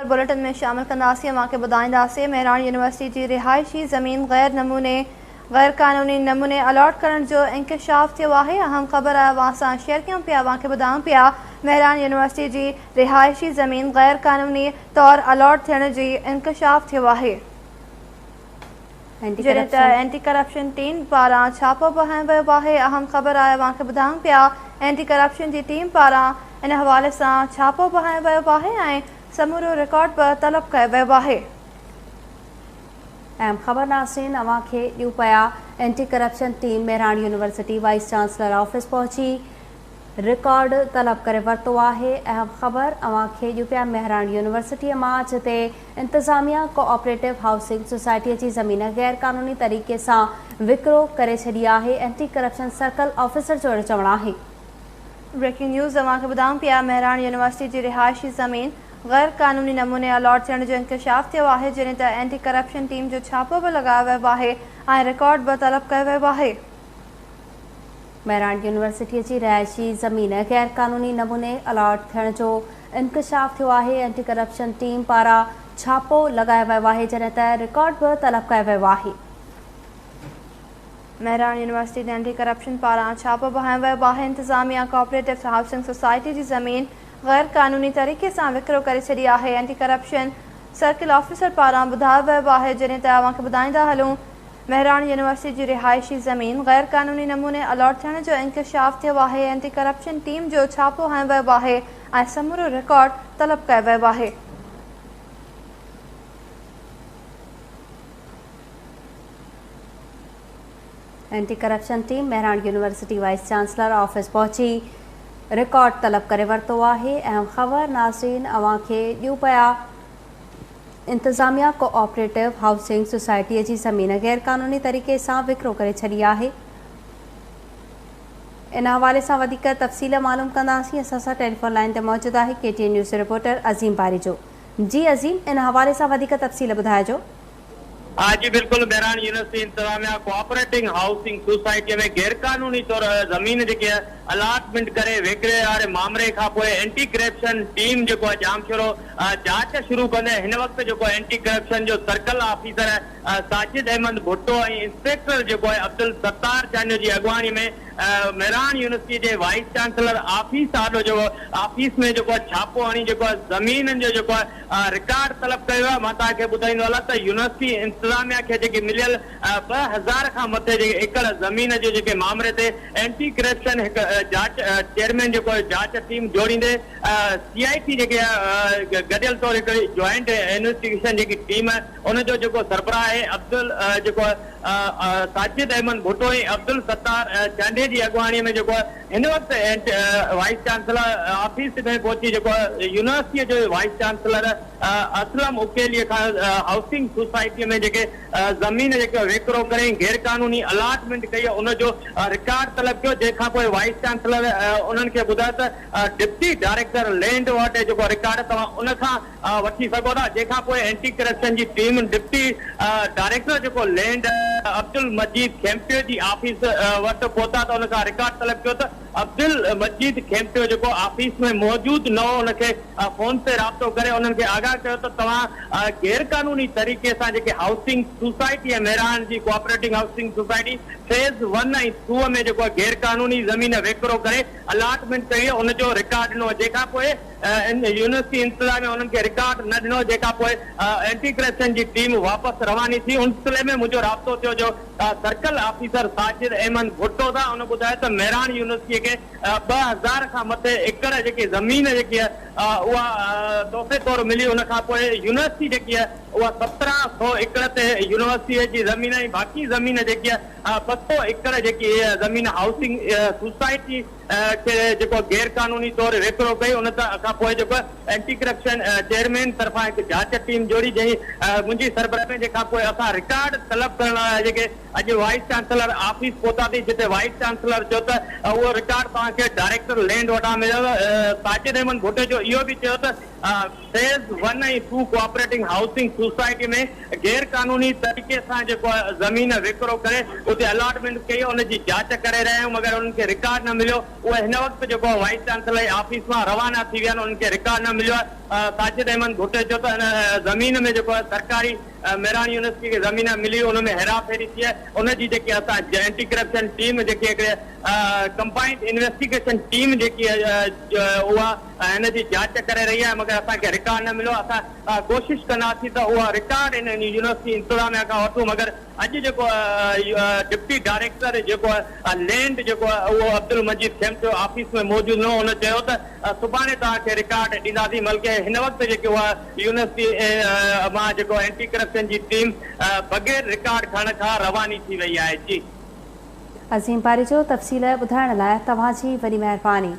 Bulletin ۾ شامل ڪنداسين. اوهان کي ٻڌائينداسين مهراڻ يونيورسٽي جي رهائشي زمين غير قانوني نموني الاٽ ڪرڻ جو انڪشاف ٿيو آهي. اهم خبر اوهان سان شيئر ڪيون پيا، اوهان کي ٻڌايون پيا مهراڻ يونيورسٽي جي رهائشي زمين غير قانوني طور الاٽ ٿيڻ جي انڪشاف ٿيو آهي. جڏهن ته اينٽي ڪرپشن ٽيم پاران ڇاپو به هنيو ويو آهي. اهم خبر آهي اوهان کي ٻڌايون پيا اينٽي ڪرپشن جي ٽيم پاران ان حوالي سان ڇاپو به هنيو ويو آهي ۽ سمورو رڪارڊ به طلب ڪيو ويو آهي. اهم خبر ناظرين اوهان کي ڏيون پيا anti corruption team Mehran university vice chancellor office پهچي رڪارڊ طلب ڪري ورتو آهي. اهم خبر اوهان کي ڏيون پيا مهراڻ يونيورسٽي مان جتي انتظاميا ڪوآپريٽو هائوسنگ سوسائٽي جي زمين غير قانوني طريقي سان وڪرو ڪري ڇڏي آهي. اينٽي ڪرپشن سرڪل آفيسر جو اهڙو چوڻ آهي. بريڪنگ نيوز اوهان کي ٻڌايون پيا مهراڻ يونيورسٽي جي رهائشي زمين غير قانوني نموني الاٽ ٿيڻ جو انڪشاف ٿيو آهي. جڏهن ته اينٽي ڪرپشن ٽيم جو ڇاپو به لڳايو ويو آهي ۽ رڪارڊ به طلب ڪيو ويو آهي. مهراڻ يونيورسٽي جي رهائشي زمين غير قانوني نموني الاٽ ٿيڻ جو انڪشاف ٿيو آهي. اينٽي ڪرپشن ٽيم پاران ڇاپو لڳايو ويو آهي جڏهن ته رڪارڊ به طلب ڪيو ويو آهي. مهراڻ يونيورسٽي تي اينٽي ڪرپشن پاران ڇاپو به هنيو ويو آهي. انتظاميا ڪوآپريٽو هائوسنگ سوسائٽي جي زمين غير قانوني طريقي سان وڪرو ڪري ڇڏي آهي. اينٽي ڪرپشن سرڪل آفيسر پاران ٻڌايو ويو آهي. جڏهن ته اوهان کي ٻڌائيندا هلون مهراڻ يونيورسٽي جي رهائشي زمين غير قانوني نموني الاٽ ٿيڻ جو انڪشاف ٿيو آهي. اينٽي ڪرپشن ٽيم جو ڇاپو هنيو ويو آهي ۽ سمورو رڪارڊ طلب ڪيو ويو آهي. Anti corruption team Mehran university vice chancellor office پهچي رڪارڊ طلب ڪري ورتو آهي. اهم خبر ناظرين اوهان کي ڏيون پيا انتظاميا ڪوآپريٽو هائوسنگ سوسائٽي جي زمين غير قانوني طريقي سان وڪرو ڪري ڇڏي آهي. ان حوالي سان وڌيڪ تفصيل معلوم ڪنداسين. اسان سان ٽيليفون لائين تي موجود آهي K T N news reporter Azeem Barejo. جي عظيم ان حوالي سان وڌيڪ تفصيل ٻڌائجو. ها جي بلڪل مهراڻ يونيورسٽي انتظاميا ڪوآپريٽنگ هائوسنگ سوسائٽي ۾ غيرقانوني طور زمين جيڪي الاٽمينٽ ڪري وڪري واري مامري کان پوء اينٽي ڪرپشن ٽيم جيڪو آهي ڄامشورو جاچ شروع ڪندي هن وقت جيڪو اينٽي ڪرپشن جو circle officer Sajid Ahmed Bhutto ۽ inspector جيڪو آهي عبدالستار چانڊيو جي اڳواڻي ۾ مهراڻ يونيورسٽي جي وائيس چانسلر آفيس آڏو جيڪو آفيس ۾ جيڪو آهي ڇاپو هڻي جيڪو آهي زمينن جو جيڪو آهي رڪارڊ طلب ڪيو ويو آهي. مان توهان کي ٻڌائيندو هلان ته يونيورسٽي انتظاميا کي جيڪي مليل 2000 کان مٿي جيڪي ايڪڙ زمين جو جيڪي مامري تي اينٽي ڪرپشن هڪ جاچ چيئرمين جيڪو آهي جاچ ٽيم جوڙيندي سي آء ٽي جيڪي گڏيل طور هڪڙي جوائنٽ انويسٽيگيشن جيڪي ٽيم ان جو جيڪو سربراهه آهي عبدل جيڪو ساجد احمد ڀٽو ۽ عبدالستار چانڊيي جي اڳواڻي ۾ جيڪو هن وقت وائيس چانسلر آفيس ۾ پهچي جيڪو يونيورسٽي جو وائيس چانسلر اسلم اڪيلي کان هائوسنگ سوسائٽي ۾ جيڪي زمين جيڪي وڪرو ڪري غير قانوني الاٽمينٽ ڪئي ان جو رڪارڊ طلب ڪيو جنهن کان پوء وائيس چانسلر انهن کي ٻڌايو ته ڊپٽي ڊائريڪٽر لينڊ وٽ جيڪو رڪارڊ توهان ان کان وٺي سگهو ٿا جنهن کان پوء اينٽي ڪرپشن جي ٽيم ڊپٽي ڊائريڪٽر جيڪو لينڊ عبدالمجيد کيمٽيو جي آفيس وٽ پهتا ته ان کان رڪارڊ طلب ڪيو ته عبدالمجيد کيمٽيو جيڪو آفيس ۾ موجود نه هو ان کي فون تي رابطو ڪري انهن کي آگاهه ڪيو ته توهان غيرقانوني طريقي سان جيڪي هائوسنگ سوسائٽي ۽ مهراڻ جي cooperating housing society phase one ۽ two ۾ جيڪو غيرقانوني زمين وڪرو ڪري الاٽمينٽ ڪئي ان جو رڪارڊ ڏنو جنهن کان پوء يونيورسٽي انتظاميا انهن کي رڪارڊ نه ڏنو جنهن کان پوء اينٽي ڪرپشن جي ٽيم واپس رواني ٿي. ان سلسلي ۾ منهنجو رابطو ٿيو جو سرڪل آفيسر ساجد احمد ڀٽو سان ان ٻڌايو ته مهراڻ يونيورسٽي کي 2000 کان مٿي ايڪڙ جيڪي زمين جيڪي اها تحفي طور ملي ان کان پوء يونيورسٽي جيڪي اها 1700 ايڪڙ تي يونيورسٽي جي زمين ۽ باقي زمين جيڪي 200 ايڪڙ جيڪي زمين هائوسنگ سوسائٽي کي جيڪو غير قانوني طور وڪرو ڪئي ان کان پوء جيڪو اينٽي ڪرپشن چيئرمين طرفان هڪ جاچ ٽيم جوڙي جنهن منهنجي سربراهي ۾ جنهن کان پوء اسان رڪارڊ طلب ڪرڻ لاء جيڪي اڄ وائيس چانسلر آفيس پهتاسين جتي وائيس چانسلر چيو ته اهو رڪارڊ توهان کي ڊائريڪٽر لينڊ وٽان ملندو ساجد احمد ڀٽي جو اهو به چيو ته phase one ۽ two cooperating housing society ۾ غير قانوني طريقي سان جيڪو زمين وڪرو ڪري اتي الاٽمينٽ ڪئي ان جي جاچ ڪري رهيا آهيون مگر انهن کي رڪارڊ نه مليو اهي هن وقت جيڪو وائيس چانسلر جي آفيس مان روانا ٿي ويا آهن انهن کي رڪارڊ نه مليو آهي. ساجد احمد ڀٽي چيو ته ان زمين ۾ جيڪو آهي سرڪاري مهراڻ يونيورسٽي کي زمين ملي ان ۾ هيرا ڦيري ٿي آهي ان جي جيڪي اسان اينٽي ڪرپشن ٽيم جيڪي هڪڙي ڪمبائنڊ انويسٽيگيشن ٽيم جيڪي اها هن جي جاچ ڪري رهي آهي مگر اسان کي رڪارڊ نه مليو اسان ڪوشش ڪنداسين ته اها رڪارڊ ان يونيورسٽي انتظاميا کان وٺون مگر اڄ جيڪو ڊپٽي ڊائريڪٽر جيڪو لينڊ جيڪو اهو عبدالمجيد کيمٽو آفيس ۾ موجود نه هو هن چيو ته سڀاڻي توهان کي رڪارڊ ڏينداسين بلڪه هن وقت جيڪي اها يونيورسٽي مان جيڪو اينٽي ڪرپشن جي ٽيم بغير رڪارڊ کڻڻ کان رواني ٿي وئي آهي جي. عظيم پاريجو تفصيل ٻڌائڻ لاء توهان جي وڏي مهرباني.